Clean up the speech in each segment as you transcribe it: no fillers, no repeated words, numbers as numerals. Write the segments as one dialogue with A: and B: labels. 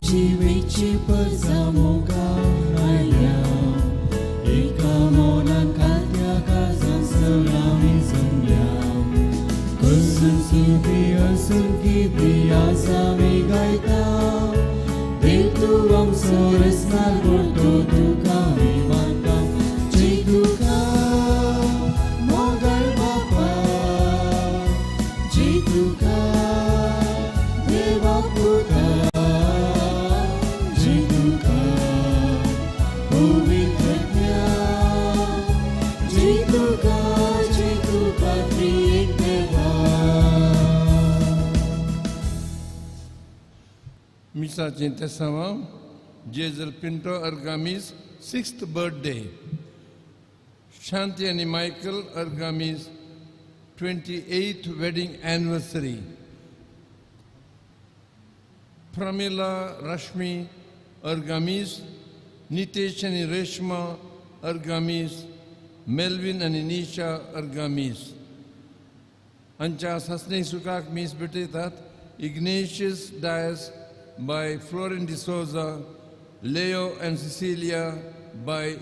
A: जिवेची परजा मोगा आयल्या एका मनान कात्या काजान सगळां जमल्या कसून सुदी असून किती आसा आमी गायता देव तूं आमचो रसनार गोडतो तुका आमी मानता जय तुका मोगाळ बापा जय तुका देवा पुता जय तुका पवित्र जय तुका जय तुका त्रिएक देवा.
B: मिसाचें तेसांवां Jezel Pinto Argamis 6th birthday. Shanti आनी Michael Argamis 28th wedding anniversary. Pramila Rashmi Argamis, Nitesh आनी रेश्मा अर्गामीस, मेल्विन आनी निशा अर्गामीस हांच्या सासणे सुखाक मीस भेटयतात. Ignatius Dias by Florin D'Souza, Leo and Cecilia by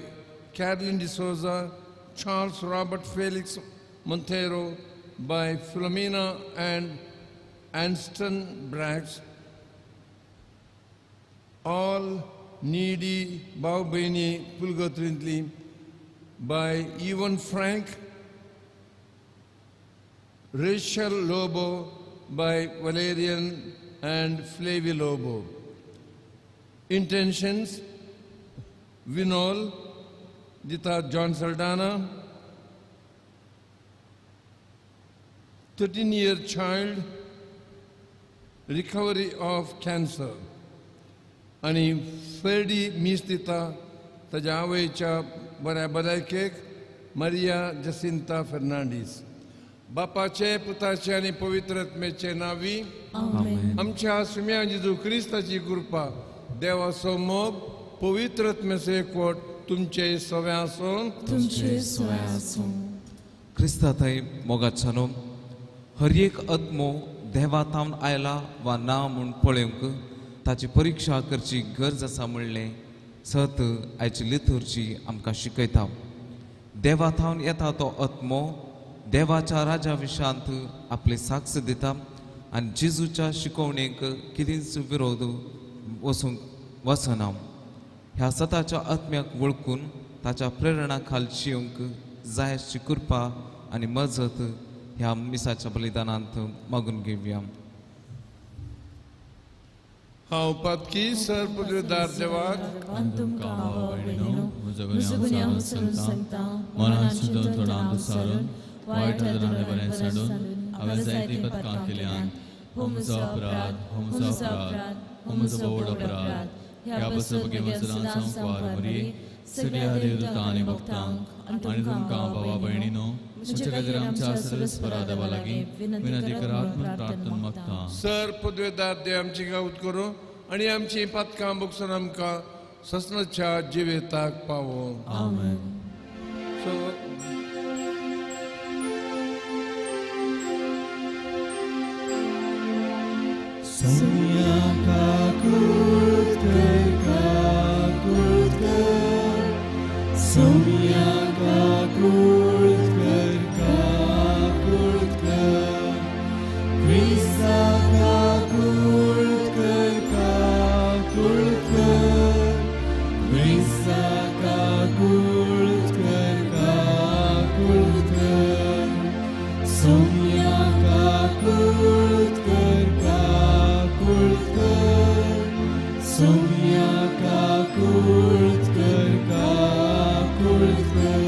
B: Carolyn D'Souza, Charles Robert Felix Monteiro by Philomena and Anston Braggs, all needy भाव भयणी पुलगोत्रींतली by Evan Frank, Rachel Lobo by Valerian and Flavie Lobo. Intentions, Vinol, Dita John Saldana, 13-year child, recovery of cancer. आनी फेर्डी मीस दिता ताज्या आवयच्या बऱ्या भलायकेक Maria Jacinta Fernandes. बापाचे पुताचे आनी पवित्र आत्म्याचे नांवी
C: आमेन.
B: आमच्या सुम्या जेजू क्रिस्ताची कृपा, देवाचो मोग, पवित्र आत्म्याचो एकवट तुमचे सव्या आसून
C: तुमचे सोय आसूं.
D: क्रिस्ता थंय मोगाच्यानो हर एक आत्मो देवा थावन आयला वा ना म्हूण पळोवंक ताची परिक्षा करची गरज आसा म्हणलें सत आयची लिथुर्जी आमकां शिकयता. देवा थावन येता तो आत्मो देवाच्या राजा विशांत आपली साक्ष दिता आनी जेजूच्या शिकवणेक कितेंच विरोध वचूंक वचना. ह्या सताच्या आत्म्याक वळखून ताच्या प्रेरणा खाल जिवंक जाय अशी कृपा आनी मजत ह्या मिसाच्या बलिदानांत मागून घेवया.
B: हांव पातकी सर पदवीदार देवाक
C: आनी तुमकां भाव भयणीनो म्हजो गुन्यांव विसरून सांगता,
E: मनान चिंतून तोंडान दुसारून वायट नदरान बरें सांडून हांवें जायतीं पथकां केल्यान. हो म्हजो अपराध, हो म्हजो अपराध, हो म्हजो व्हड अपराध. ह्या पासत भगेवन सदांच हांव कुवार मरी सगळ्या देवदूतां आनी भक्तांक आनी तुमकां भावा भयणीनो म्हज्या खातीर आमच्या सर्वेस्परा देवा लागीं विनंती करात म्हूण प्रार्थना मागता.
B: सर पदवेदार देव आमची गावत करूं आनी आमची पातकां भोगसून आमकां ससनाच्या जिवेताक पावो.
E: आमेन.
B: सो
A: सोम्या काकूत कर, काकूत कर, सोम्या काकूत कर, काकूत कर, क्रिस्ता काकूत कर, काकूत कर, क्रिस्ता काकूत कर, काकूत कर, सोम्या काकूत कर, काकूत कर, सोम्या काकूत कर, काकूत कर.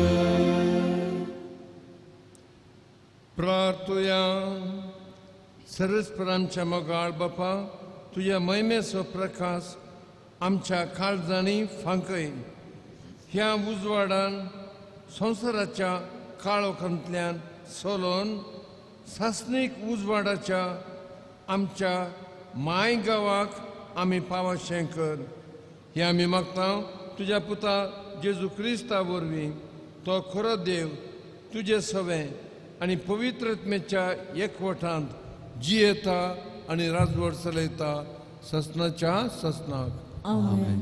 B: प्रार्थुया. सर्वेस्पर आमच्या मोगाळ बापा, तुज्या महिमेचो प्रकाश आमच्या काळजांनी फांकय. ह्या उजवाडान संवसाराच्या काळोखांतल्यान सोलोवन सासणीक उजवाडाच्या आमच्या माय गांवाक आमी पावशें कर. हें आमी मागता तुज्या पुता जेजू क्रिस्ता वरवीं, तो खरो देव तुजे सवें आनी पवित्र आत्म्याच्या एकवटांत जियेता आनी राजवट चलयता ससनाच्या ससनाक.
C: आमेन.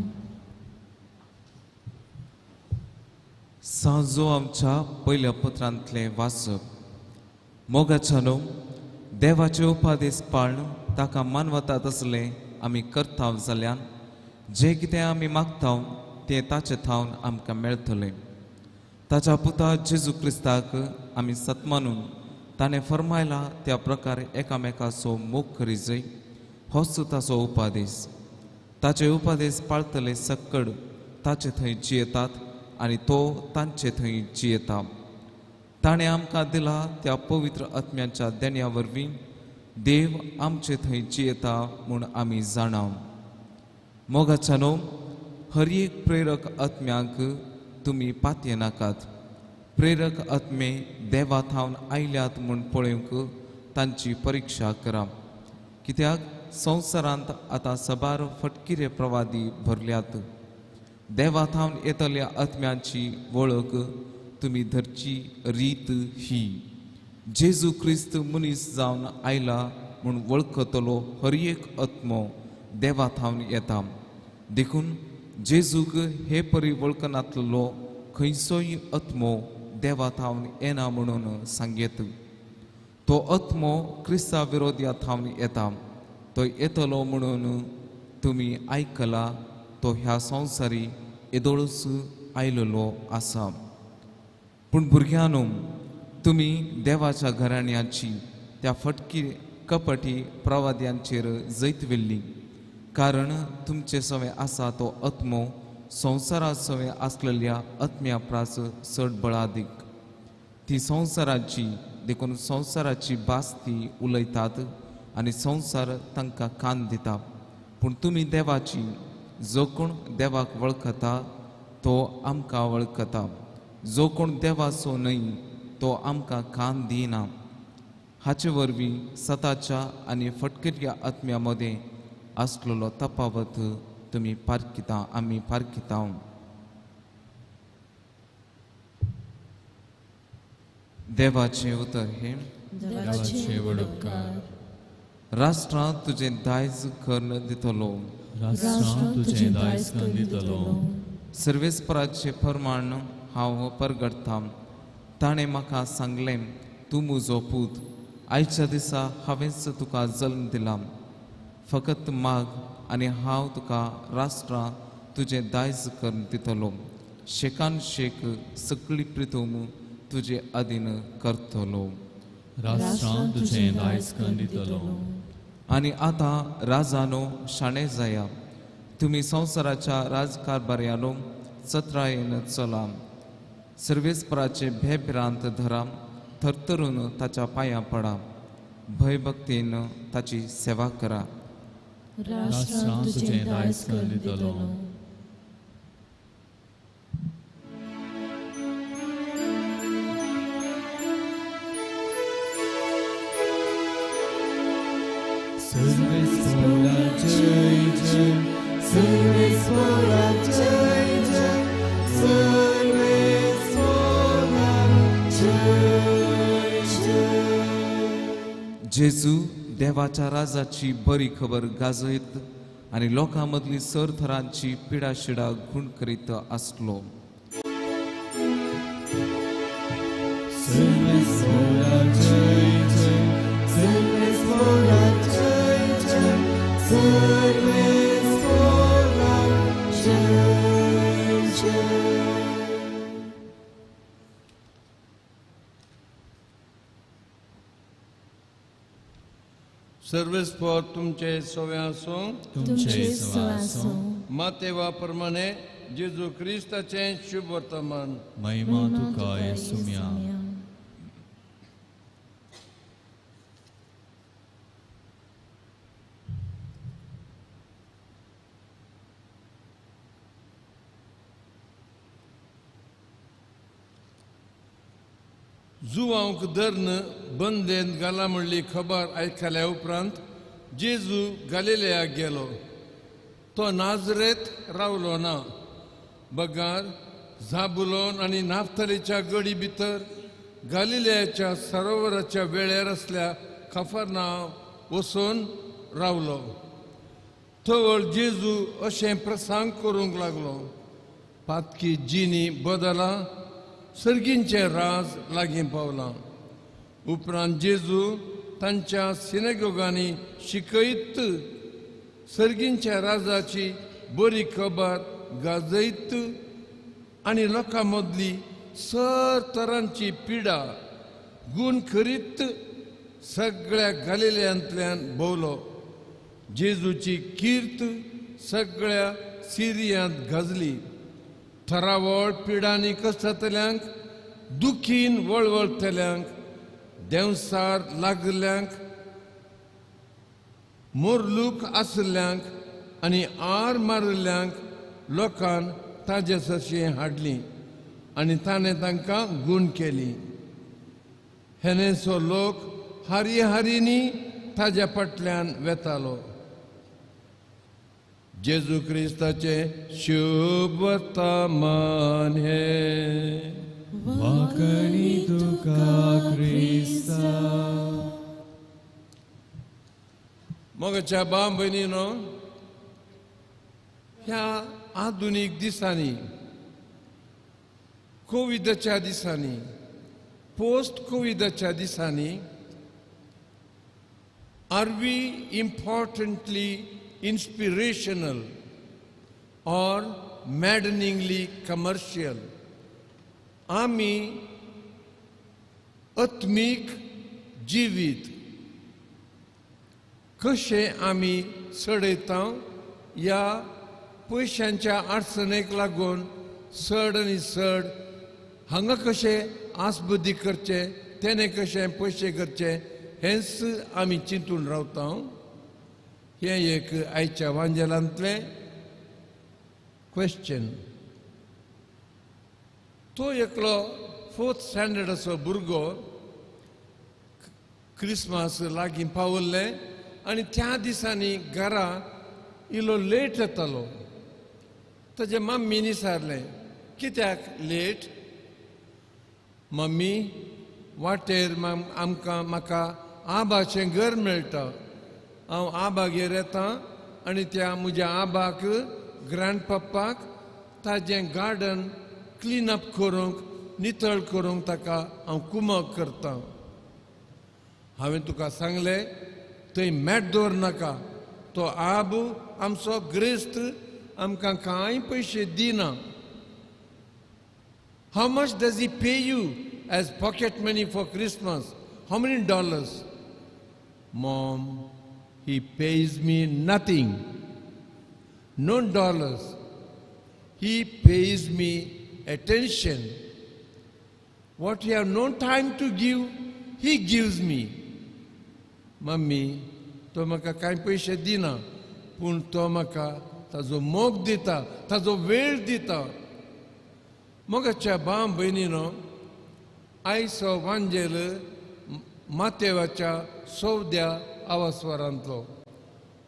D: सांजो आमच्या पयल्या पत्रांतलें वाचप. मोगाच्यानो, देवाचे उपादेश पाळन ताका मानवता तसलें आमी करता जाल्यार जें कितें आमी मागता तें ताचे थावन आमकां मेळटलें. ताच्या पुता जेजू क्रिस्ताक आमी सत्मानून ताणें फरमायला त्या प्रकारे एकामेकाचो मोग करी जाय, होच ताचो उपादेश. ताचे उपादेश पाळतले सक्कड ताचे थंय जियेतात आनी तो तांचे थंय जियेता. ताणें आमकां दिला त्या पवित्र आत्म्याच्या देण्या वरवीं देव आमचे थंय जियेता म्हूण आमी जाणा. मोगाच्यानो, हर एक प्रेरक आत्म्यांक तुमी पातयेनाकात. प्रेरक आत्मे देवा थावन आयल्यात म्हूण पळोवंक तांची परिक्षा करा, कित्याक संवसारांत आतां सबार फटकिरे प्रवादी भरल्यात. देवा थावन येतल्या आत्म्यांची वळख तुमी धरची रीत ही, जेजू क्रिस्त मनीस जावन आयला म्हूण वळखतलो हर एक आत्मो देवा थावन येता. देखून जेजूक हे परी वळखनातलो खंयचोय आत्मो देवा थावन येना म्हणून सांगयेत. तो आत्मो क्रिस्ता विरोध्या थावन येता. तो येतलो म्हणून तुमी आयकला, तो ह्या संवसारी येदोळच आयलेलो आसा. पूण भुरग्यांनो, तुमी देवाच्या घराण्याची त्या फटकी कपटी प्रवाद्यांचेर जैत व्हेल्ली, कारण तुमचे सवे आसा तो आत्मो संवसारा सवे आसलेल्या आत्म्या प्रास चड बळादीक. ती संवसाराची, देखून संवसाराची भास ती उलयतात आनी संवसार तांकां कान दिता. पूण तुमी देवाची, जो कोण देवाक वळखता तो आमकां वळखता, जो कोण देवाचो न्हय तो आमकां कान दिना. हाचे वरवीं सताच्या आनी फटकिऱ्या आत्म्या मदें आसलेलो तपावत तुमी पारखिता, आमी पारखिता. देवाचें उतर हें.
C: देवाचे व्हड उपकार.
D: राष्ट्रां तुजें दायज करून दितलो,
E: राष्ट्रां तुजें दायज करून दितलो.
D: सर्वेस्पराचें प्रमाण हांव परगटता. ताणें म्हाका सांगलें, तूं म्हजो पूत, आयच्या दिसा हांवेंच तुका जल्म दिला. फकत माग आनी हांव तुका राष्ट्रां तुजें दायज करून दितलो, शेकान शेक सगळी प्रितूम तुजे अधीन करतलो.
E: राष्ट्रां तुजें दायज करून दितलो.
D: आनी आतां राजानो शाणे जाया, तुमी संवसाराच्या राजकारभार्यानो चत्रायेन चला. सर्वेस्पराचे भेभिरांत धरा, थरथरून ताच्या पांयां पडा, भयभक्तीन ताची सेवा करा.
C: राष्ट्रां तुजें दायज करून दितलो.
A: सर्वेस्परा जय जय, सर्वेस्परा जय जय, सर्वेस्परा जय जय.
D: जेजू देवाच्या राजाची बरी खबर गाजयत आनी लोकां मदली सरथरांची पिडाशिडा गुण करीत आसलो.
A: सर्वेस्परा जय जय, सर्वेस्परा जय जय, सर्वेस्परा जय जय.
B: सर्वेस्पर तुमचे सवे आसूं,
E: तुमचे सवा आसूं.
B: मातेवा प्रमाणे जेजू क्रिस्ताचें शुभ वर्तमान.
E: महिमा तुका येसुम्या.
B: जुवांक धरून बंदेंत घाला म्हणली खबर आयकल्या उपरांत जेजू गालिलेयाक गेलो. तो नाजरेत रावलो ना, बगार झाबुलोन आनी नाफ्तलीच्या गडी भितर गालिलेयाच्या सरोवराच्या वेळेर आसल्या कफरनांव वचून रावलो. तवळ जेजू अशें प्रसंग करूंक लागलो, पातकी जिनी बदला, सर्गींचें राज लागीं पावलां. उपरांत जेजू तांच्या सिनेगोगांनी शिकयत सर्गींच्या राजाची बरी खबर गाजयत आनी लोकां मदली सर तरांची पिडा गूण करीत सगळ्या गालिल्यांतल्यान भोवलो. जेजूची कीर्त सगळ्या सिरियांत गाजली. थरावळ पिडांनी कश्टांतल्यांक, दुखीन वळवळटल्यांक, देंवसार लागल्यांक, मोरलूक आशिल्ल्यांक आनी आर मारिल्ल्यांक लोकान ताजे सरशीं हाडली आनी ताणें तांकां गूण केली. हेनेसो लोक हारी हारींनी ताज्या फाटल्यान वेतालो. जेजू क्रिस्ताचें शुभ वर्तमान हें.
E: वाकणी तुका क्रिस्ता.
B: मोगाच्या भाव भयणीनो, ह्या आधुनीक दिसांनी, कोविडाच्या दिसांनी, पोस्ट कोविडाच्या दिसांनी, are we importantly inspirational or maddeningly commercial? आमी आत्मीक जिवीत कशें आमी चडयता ह्या पयशांच्या अडचणेक लागून चड आनी चड हांगा कशें आसबुद्दी करचें, तेणें कशें पयशे करचे हेंच आमी चिंतून रावता. हें एक आयच्या वांजेलांतलें क्वेश्चन. तो एकलो फोर्थ स्टँडर्डाचो भुरगो क्रिसमस लागीं पावल्लें आनी त्या दिसांनी घरा इलो लेट येतालो. ताजे मम्मीन विचारलें, कित्याक लेट? मम्मी, वाटेर आमकां म्हाका आबाचें घर मेळटा, हांव आबागेर येता आनी त्या म्हज्या आबाक, ग्रँड पप्पाक ताजें गार्डन क्लीन अप करूंक, नितळ करूंक ताका हांव कुमक करता. हांवें तुका सांगलें थंय मॅट दवर नाका, तो आब आमचो ग्रेस्त आमकां कांय पयशे दिना. How much does he pay you as pocket money for Christmas? How many dollars? Mom, he pays me nothing, no dollars. He pays me attention. What he have no time to give, he gives me. Mummy, तो म्हाका कांय पयशे दिना, पूण तो म्हाका ताजो मोग दिता, ताजो वेळ दिता. मोगाच्या भाव भयणीनो, आयचो वांजेल मातेवाच्या 14व्या आवासवारांतलो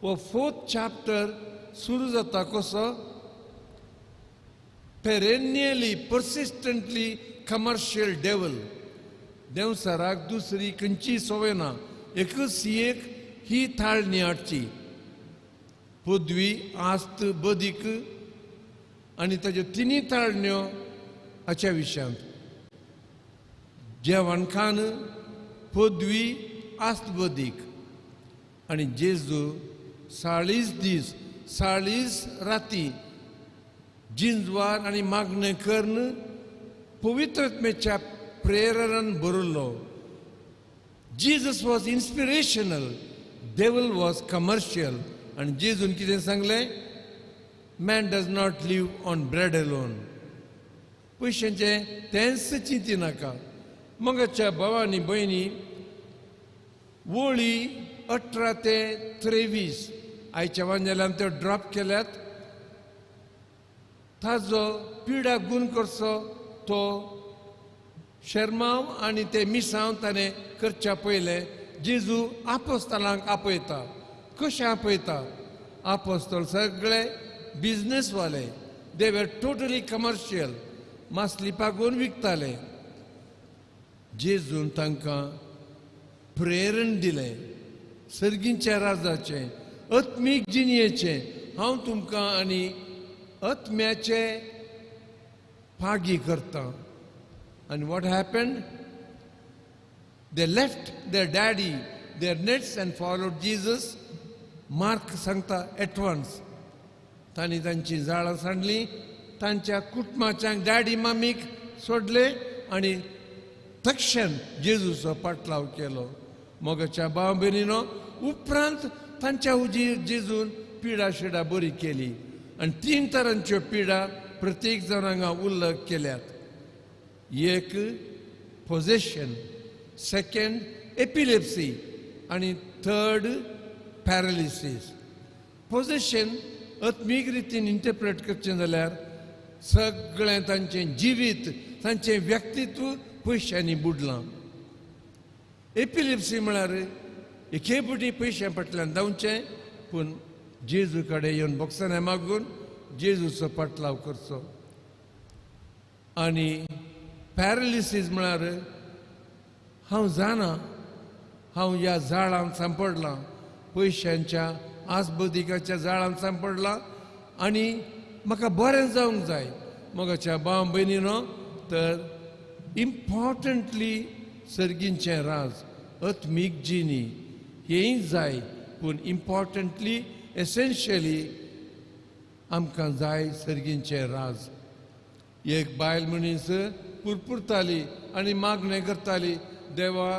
B: हो फोर्थ चॅप्टर सुरू जाता कसो? पेरेनियली पर्सिस्टंटली कमर्शियल डेवल. देंवसाराक दुसरी खंयची संवय ना, एकच एक ही थाळणी हाडची, पदवी, आस्त, बदीक आनी ताज्यो तिनूय ताळण्यो हाच्या विशयांत, जेवण खाण, पदवी, आस्त, बदीक. आनी जेजू 40 दीस 40 राती जिंजवार आनी मागणें करून पवित्रत्मेच्या प्रेरणान भरिल्लो. Jesus was inspirational, devil was commercial. आनी जेजून कितें सांगलें? Man does not live on bread alone. पयशांचें तेंच चिंती नाका. मगाच्या भावांनी भयणी, वळी 18 ते 23 आयच्या वांजेलान त्यो ड्रॉप केल्यात. ताजो पिडा गूण करचो तो शेरमांव आनी ते मिसांव ताणें करच्या पयलें जेजू आपोस्तलांक आपयता. कशें आपयता? आपोस्तल सगळे बिजनेसवाले, they were totally commercial, मासली पागोवन विकताले. जेजून तांकां प्रेरण दिलें सर्गींच्या राजाचें. आत्मीक जिणयेचें हांव तुमकां आनी आत्म्याचे पागी करता. आनी what happened? They left their daddy, their nets and followed Jesus. Mark सांगता एटवन्स तांणी तांची जाळां सांडली, तांच्या कुटुंबाच्या डॅडी मामीक सोडले आनी तक्षण जेजूचो पाटलाव केलो. मोगाच्या भाव भयणीनो, उपरांत तांच्या हुजीर जेजून पिडा शिडा बरी केली आनी 3 तरांच्यो पिडा प्रत्येक जाण उल्लेख केल्यात. एक पोजेशन, सेकंड एपिलेप्सी आनी थर्ड पॅरालिसीस. पोजेशन आत्मीक रितीन इंटरप्रेट करचें जाल्यार सगळें तांचें जिवीत, तांचें व्यक्तित्व पयशांनी बुडलां. एपिलिप्सी म्हळ्यार एके फावटी पयशां फाटल्यान धांवचें, पूण जेजू कडेन येवन बोक्सां मागून जेजूचो पाटलाव करचो. आनी पॅरालिसीस म्हळ्यार हांव जाणा हांव ह्या जाळांत सांपडलां, पयशांच्या आसबदिकाच्या जाळांत सांपडलां आनी म्हाका बरें जावंक जाय. मोगाच्या भाव भयणीनो, तर इम्पॉर्टंटली सर्गींचें राज, आत्मीक जिणी हेंय जाय, पूण इम्पॉर्टंटली एसेन्शियली आमकां जाय सर्गींचें राज. एक बायल मनीस पुरपुरताली आनी मागणें करताली, देवा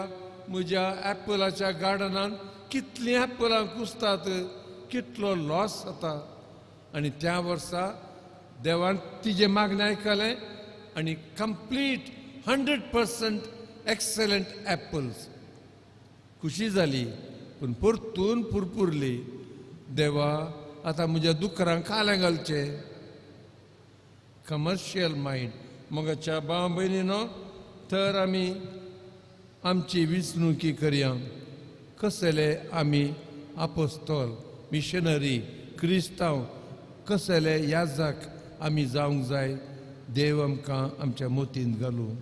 B: म्हज्या एप्पलाच्या गार्डनान कितलीं एप्पलां कुसतात, कितलो लॉस जाता. आनी त्या वर्सा देवान तिजें मागणें आयकलें आनी कंप्लीट 100% एक्सलंट एप्पल्स. खुशी जाली, पूण परतून पुरपुरली, देवा आतां म्हज्या दुकरांक खालें घालचें. Commercial mind. मोगाच्या भाव भयणीनो, तर आमी आमची विचणुकी करया. कसले आमी आपोस्तोल, मिशनरी, क्रिस्तांव, कसले याजक आमी जावंक जाय. देव आमकां आमच्या मोतींत घालूं.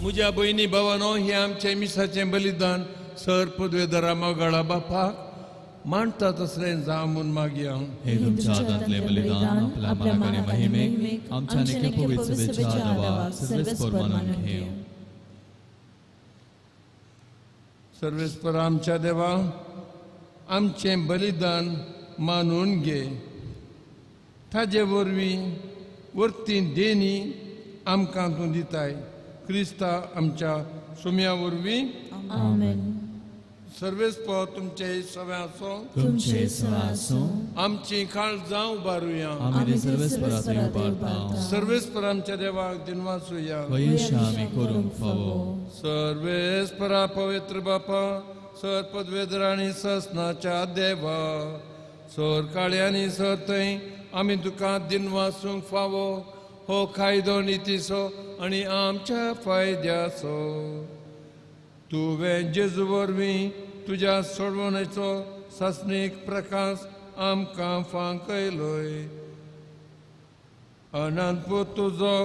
B: म्हज्या भयणी भावानो, हें आमचें मिसाचें बलिदान सर पदवेदारा मोगाळा बापाक मांडटा तसलें जावं म्हूण मागया.
C: हे तुमच्या हातांतलें बलिदान आपल्या मानाक आनी महिमेक आमच्या आनी पवित्र सभेच्या आदावाक सर्वेस्पर मानून घेवं.
B: सर्वेस्पर आमच्या देवा, आमचें बलिदान मानून घे, ताजे वरवीं वरती देणी आमकां तूं दिताय, क्रिस्ता आमच्या सोम्या वरवीं.
C: आमेन.
B: सर्वेस्पर तुमचे सवे आसो,
C: तुमचे सवे आसो.
B: आमची काळजां उबारुया.
C: आमी सर्वेस्पराक उबारता.
B: सर्वेस्पर आमच्या देवाक दिनवासुया.
C: वयशा आमी करूंक फावो.
B: सर्वेस्परा पवित्र बापा, सर पदवेदर आनी ससनाच्या देवा, सर काळ्यांनी सर थंय आमी तुका दिनवासूंक फावो. हो कायदो नितीचो आनी आमच्या फायद्याचो. तुवें जेजू वरवीं तुज्या सोडवणेचो सासणीक प्रकाश आमकां फांकयलोय. अनंत तुजो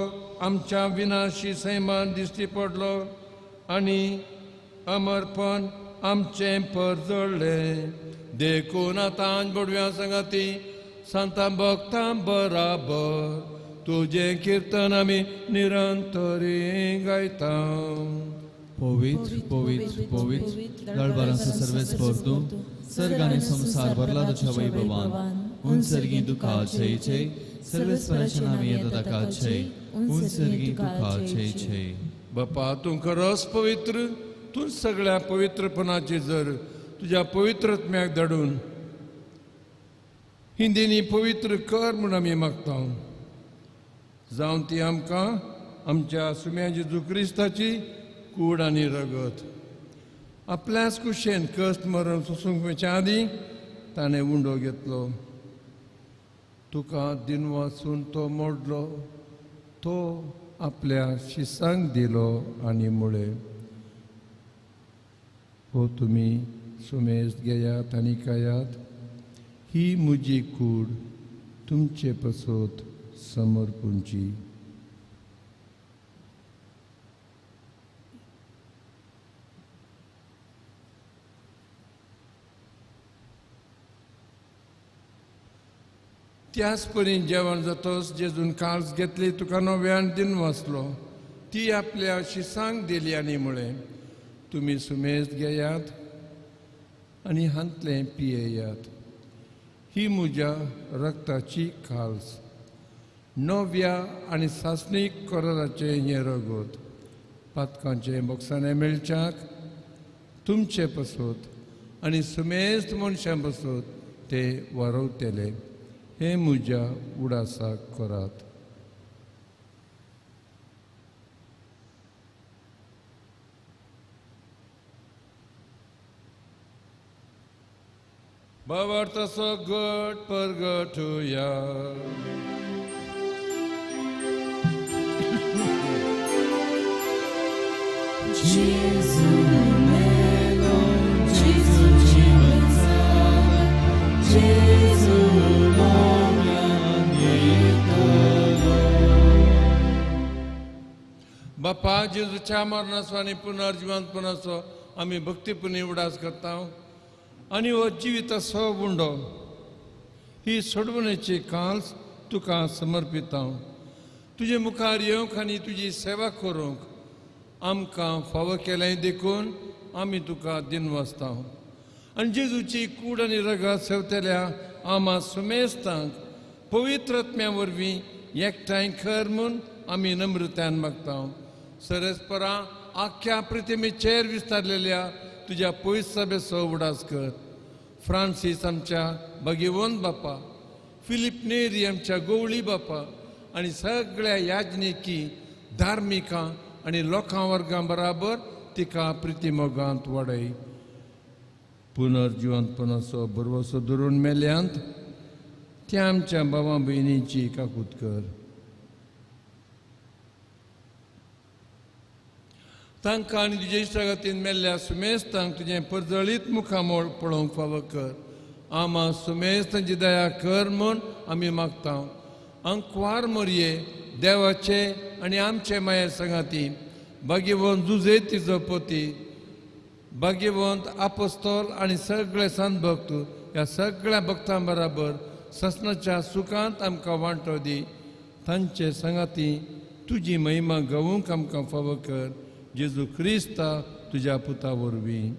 B: आमच्या विनाशी सैमान दिश्टी पडलो आनी अमरपण आमचें परजळ्ळें. देखून आतां बडव्यां सांगाती सांतां भक्तां बराबर तुजें किर्तन आमी निरंतरी गायता.
C: पवित्र पवित्र पवित्र लळबारांचो सर्वेस्पर तूं सर्ग आनी संवसार भरला तुज्या वैभवान. उन सर्गी तुका जय जय. सर्वेस्पराच्या नांवान येता ताका जय. उन सर्गी तुका जय जय.
B: बापा तूं खरोच पवित्र, तूं सगळ्या पवित्रपणाची जर तुज्या पवित्रत्म्याक धाडून हिंदींनी पवित्र कर म्हूण आमी मागता. जावन ती आमकां आमच्या सुम्या जेजू क्रिस्ताची कूड आनी रगत आपल्याच कुशेन कश्ट मरण सोसूंक वचच्या आदीं ताणें उंडो घेतलो. तुका दिन वाचून तो मोडलो, तो आपल्या शिसांक दिलो आनी म्हळें, हो तुमी सुमेज घेयात आनी खायात, ही म्हजी कूड तुमचे पसत समर्पूंची. त्याच परी जेवण जातोच जेजून काळज घेतली, तुका नव्यान दिन वाचलो, ती आपल्या शिसांक दिली आनी म्हळें, तुमी सुमेज घेयात आनी हांतलें पियेयात, ही म्हज्या रक्ताची काळज, नव्या आनी सासणीक कराराचें हें रगत, पातकांचें बोगसाणें मेळच्याक तुमचे पसत आनी सुमेस्त मनशां पसत ते वारवतले. हे म्हज्या उडासाक करात. भावार्थाचो गट परगटुया.
A: जेजू मेलो, जेजू जिवन जालो, जेजू नव्यान येतलो.
B: बापा, जेजूच्या मरणाचो आनी पुनर्जिवंतपणाचो आमी भक्तीपुणी उडास करता आनी हो जिविताचो उंडो ही सोडवणेची काल्स तुका समर्पिता. तुजे मुखार येवंक आनी तुजी सेवा करूंक आमकां फावो केलें देखून आमी तुका दिनवासता. आनी जेजूची कूड आनी रगत सेवतल्या आमा सुमेस्तांक पवित्र आत्म्या वरवीं एकठांय कर म्हूण आमी नम्रतान मागता. सरस्परा आख्ख्या प्रतिमेचेर विस्तारलेल्या तुज्या पयस सभेचो उडास कर. फ्रांसीस आमच्या भगिवंत बापा, फिलीप नेरी आमच्या गोवळी बापा आनी सगळ्या याजनिकी धार्मिकां आनी लोकां वर्गां बराबर तिका प्रितीमोगांत वाडय. पुनर्जिवंतपणाचो भरवसो धरून मेल्यांत त्या आमच्या भावा भयणींची काकूत कर. तांकां आनी तुजे इश्टागतीन मेल्ल्या सुमेस्तांक तुजें परजळीत मुखामोळ पळोवंक फावो कर. आमा सुमेस्तांची दया कर म्हूण आमी मागता. अंकवार मोरये देवाचे आनी आमचे माये संगाती भाग्यवंत जुजे तिजो पोती, भाग्यवंत आपोस्तोल आनी सगळे संत भक्त ह्या सगळ्या भक्तां बराबर ससनाच्या सुखांत आमकां वांटो दी. तांचे संगाती तुजी महिमा गावूंक आमकां फावो कर. जेजू क्रिस्ता तुज्या पुता वरवीं.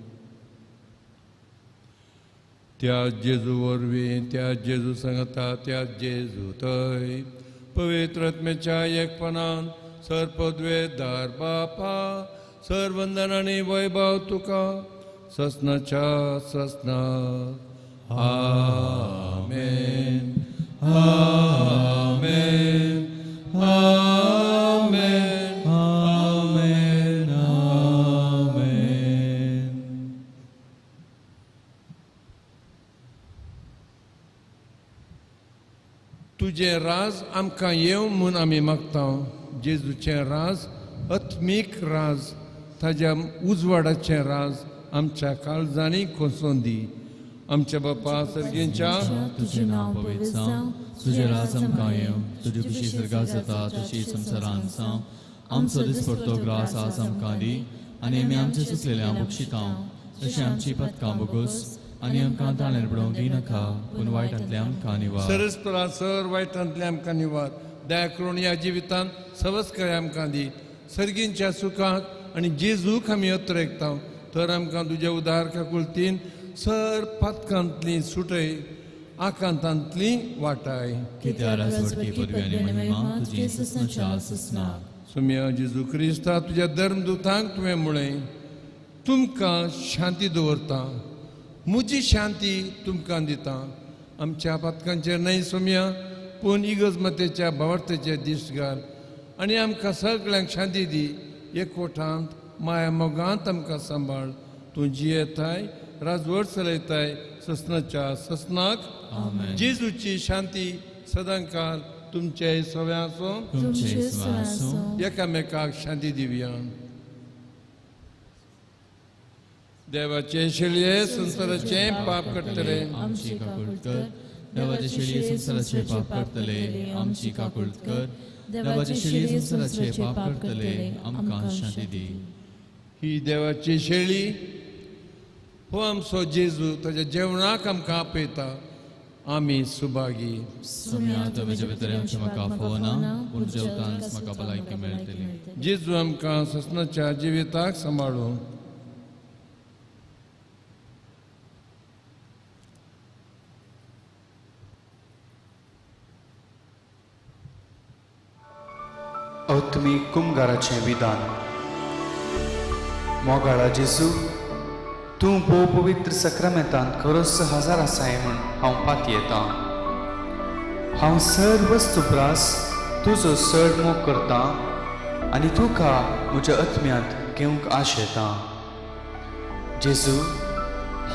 B: त्या जेजू वरवीं, त्या जेजू सांगता, त्या जेजू थंय पवित्र आत्म्याच्या एकपणान सर्पद्वेदार बापा सर्वंदन आनी वैभव तुका ससनाच्या ससना. आमेन आमेन आमेन
C: आमेन आमेन.
B: तुजें राज आमकां येवं म्हूण आमी मागता. जेजूचें राज आत्मीक राज, ताज्या उजवाडाचें राज आमच्या काळजांनी खोसोवन दी. आमच्या बापा सर्गींच्या
C: तुजें नांव पवित्र जावं, तुजें राज आमकां येवं, तुजी खुशी सर्गात जाता तशी संवसारांत जावं. आमचो दिसपडतो ग्रास आज आमकां दी आनी आमी आमचे चुकलेल्या बक्षिता तशें आमची पदकां बोगोस आनी आमकां ताणेर पडोवंक दिनाका, पूण वायटांतले आमकां निवार.
B: सरस्परा सर वायटांतले आमकां निवार. दया करून ह्या जिवितांत सवस्काय आमकां दी. सर्गींच्या सुखाक आनी जेजूक आमी अत्रेकता तर आमकां तुज्या उदार काकुळतीन सर पातकांतली सुटय आकांतांतली वाटाय. सोम्या जेजू क्रिस्ता तुज्या धर्मदूतांक तुवें म्हळें तुमकां शांती दवरता, म्हजी शांती तुमकां दिता. आमच्या पातकांचेर न्हय सोम्या पूण इगर्ज मातेच्या भावार्थेचे दीस घाल आनी आमकां सगळ्यांक शांती दी. एकवटांत माया मोगांत आमकां सांबाळ. तूं जियेताय राजवट चलयताय ससनाच्या ससनाक. जेजूची शांती सदांकाळ तुमचे सव्या आसूं. एकामेकाक शांती दिवया. देवाचे शेळये संवसाराचें पाप करतले
C: आमची काकूळट कर. देवाचे शेळये संवसाराचें पाप करतले आमची काकूळट कर. देवाचे शेळये संवसाराचें पाप करतले आमकां शांती दी.
B: ही देवाची शेळी हो आमचो जेजू ताच्या जेवणाक आमकां आपयता. आमी सुभागी.
C: सोम्या तुमच्या भितर आमच्या म्हाका फोवना पूण जेवतांच म्हाका भलायकी मेळटली.
B: जेजू आमकां ससनाच्या जिविताक सांबाळूं.
F: अत्मी कुमगाराचें विधान. मोगाळा जेजू, तूं भोव पवित्र सक्रामेंतांत खरोच हजार आसाय म्हूण हांव पातयेतां. हांव सर वस्तू प्रास तुजो चड मोग करतां आनी तुका म्हज्या आत्म्यांत घेवंक आशेतां. जेजू,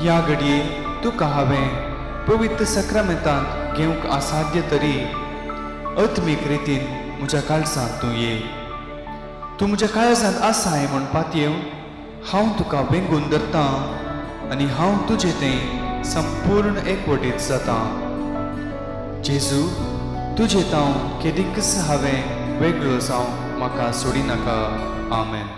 F: ह्या घडये तुका हांवें पवित्र सक्रामेंतांत घेवंक असाध्य तरी आत्मीक रितीन म्हज्या काळजांत तूं ये. तूं म्हज्या काळजांत आसाय म्हूण पातयेवन हांव तुका वेंगून धरतां आनी हांव तुजें तें संपूर्ण एकवटीत जातां. जेजू, तुजें तांव केदीकच हांवें वेगळो जावं म्हाका सोडिनाका. आमेन.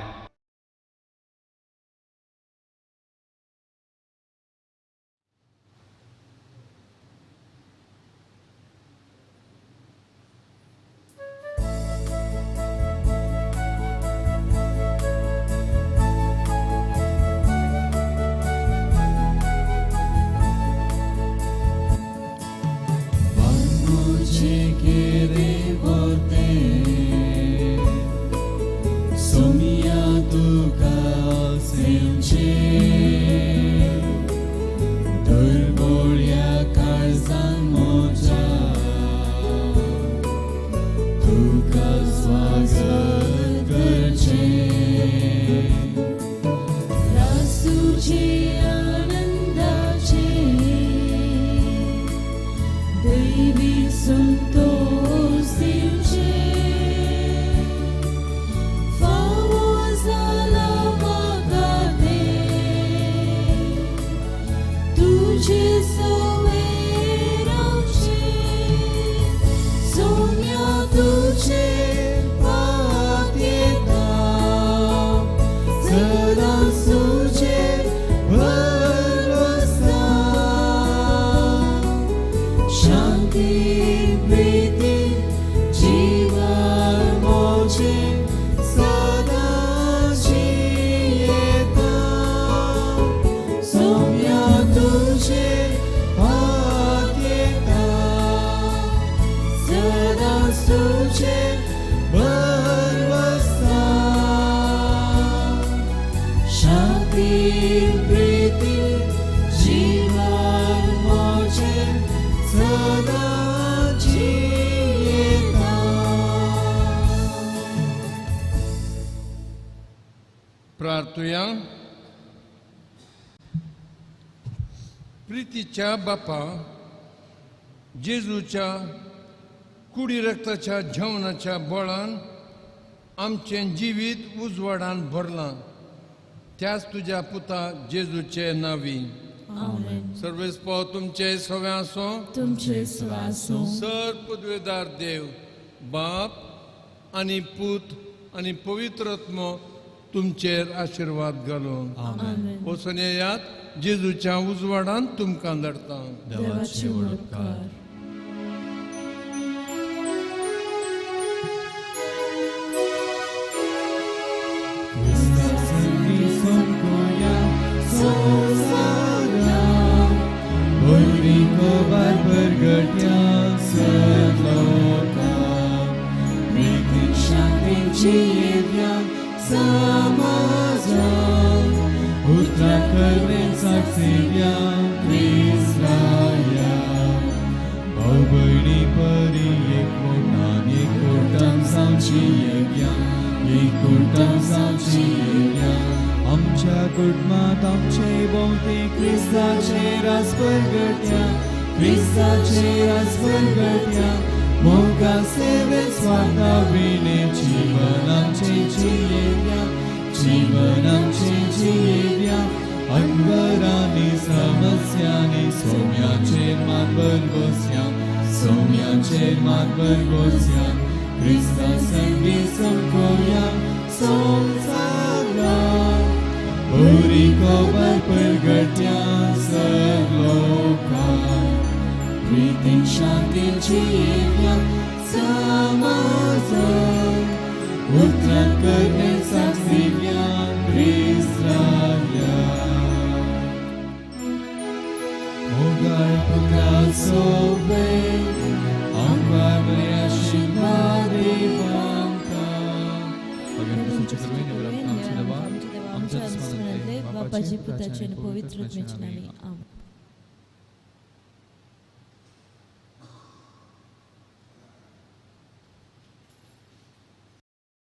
B: प्रार्थुया. प्रितीच्या बापा, जेजूच्या कुडी रक्ताच्या जेवणाच्या बळान आमचें जिवीत उजवाडान भरलां. त्याच तुज्या पुता जेजूचे नांवी. सर्वेस्पो तुमचे सवे आसूं.
E: तुमचे सवे आसूं.
B: सर पदवेदार देव बाप आनी पूत आनी पवित्र आत्मो तुमचेर आशिर्वाद घालून वचून येयात. जेजूच्या उजवाडान तुमकां धाडटा.
C: देवाचे व्हड उपकार.
A: Christ. जियेव्या समाजात उतरां करणे साक्षिव्या क्रिस्ताया भाव भयणी परी एकवटान एकवटान जावची येव्या एकवटान जावची येव्या आमच्या कुटुंबात आमचे भोंवती क्रिस्ताचे राज परगट्या क्रिस्ताचे राज परगट्या मोगा सेवे स्वार्था विणे जीवन आमचे जियेव्या जीवन आमचे जियेव्या अनवरांनी समस्यांनी सौम्याचेर मात भरवस्या सौम्याचेर मात भरवस्या क्रिस्ता संगी चमकोया संवसारात बरी खबर परगट्या सगलोकाक प्रीतीन शांतीन जियेव्या समाजात उतरां करणे साक्षिव्या क्रिस्ताया मोगाळ पुताचो वेग आमकां बरें आशिर्वाद आमकां
E: आमच्या दुस्मानांतले बापाचे पुताचे आनी पवित्र आत्म्याचे नांवान आमेन.